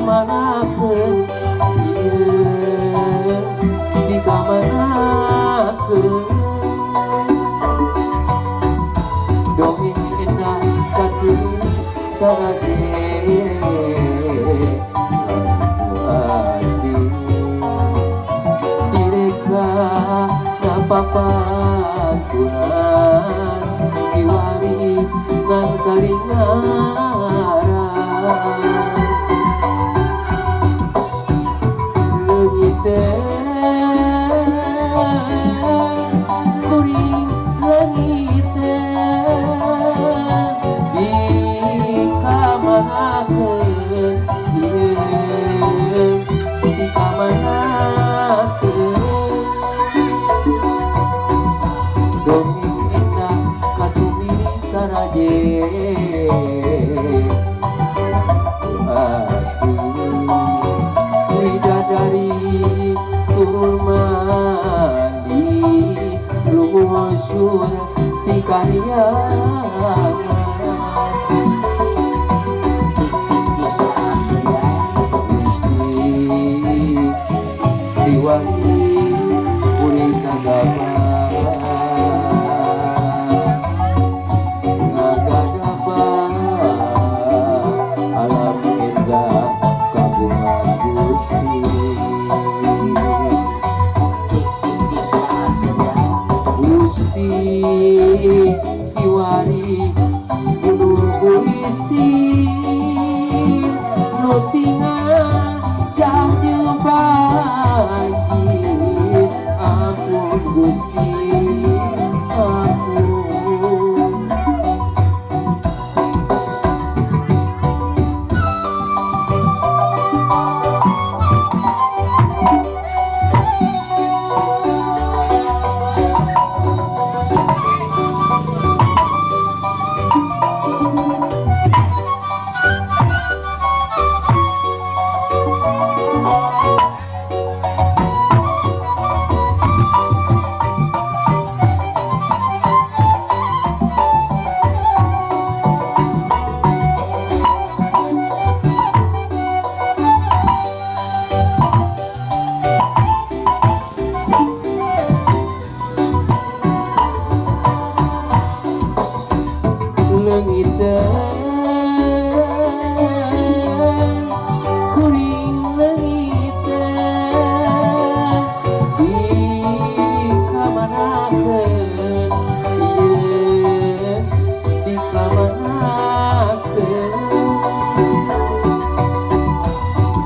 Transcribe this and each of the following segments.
Dikamanakeun ieu, dikamanakeun dongeng endah katuli taraje asli direka napapantunan kiwari ngan kalingaran leungit teh kuring leungit teh dikamanakeun ieu, dikamanakeun dongeng endah katumiri taraje asli widadari turun mandi lungusur ti kahyangan. Gusti kiwari kuring kagabah ngagadabah alam endah kagungan Gusti. Gusti kiwari gunung gulistir nu tinggal cah banjir ampun Gusti ampun. Leungit teh kuring leungit teh dikamanakeun ieu, dikamanakeun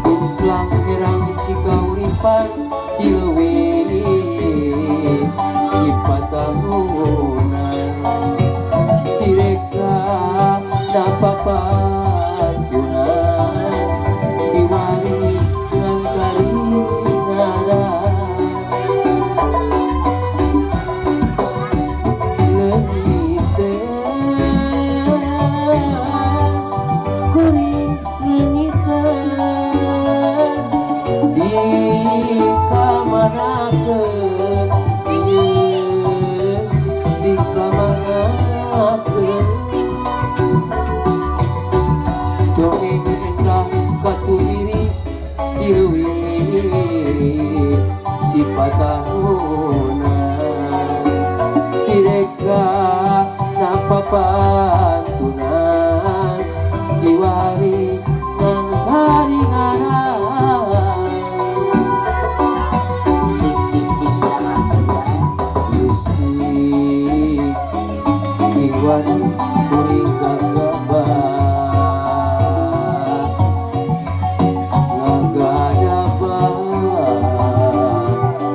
kinclang herang cikauripan di leuwih sipatahunan direka napapantunan kiwari ngan kalingaran leungit teh kuring leungit teh dikamanakeun ieu, dikamanakeun dongeng endah katumiri di leuwih sipatahunan direka napapantunan kiwari ngan karingaran. Gusti kiwari kuring kagabah ngagadabah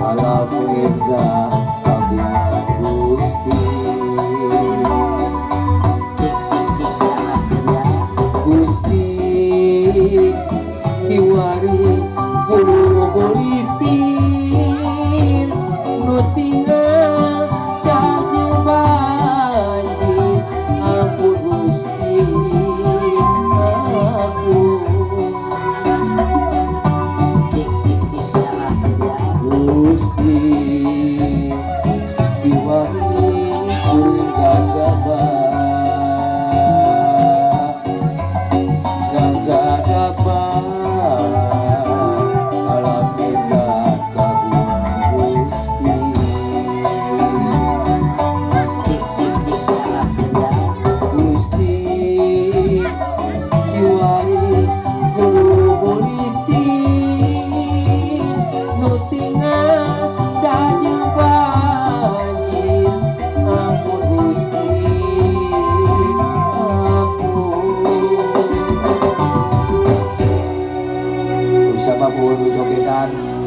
alam endah kagungan Gusti. Gusti kiwari gunung gulistir nu tinggal cah banjir ampun Gusti ampun. Gusti kiwari kuring kagabah ngagadabah babuhun jogedan.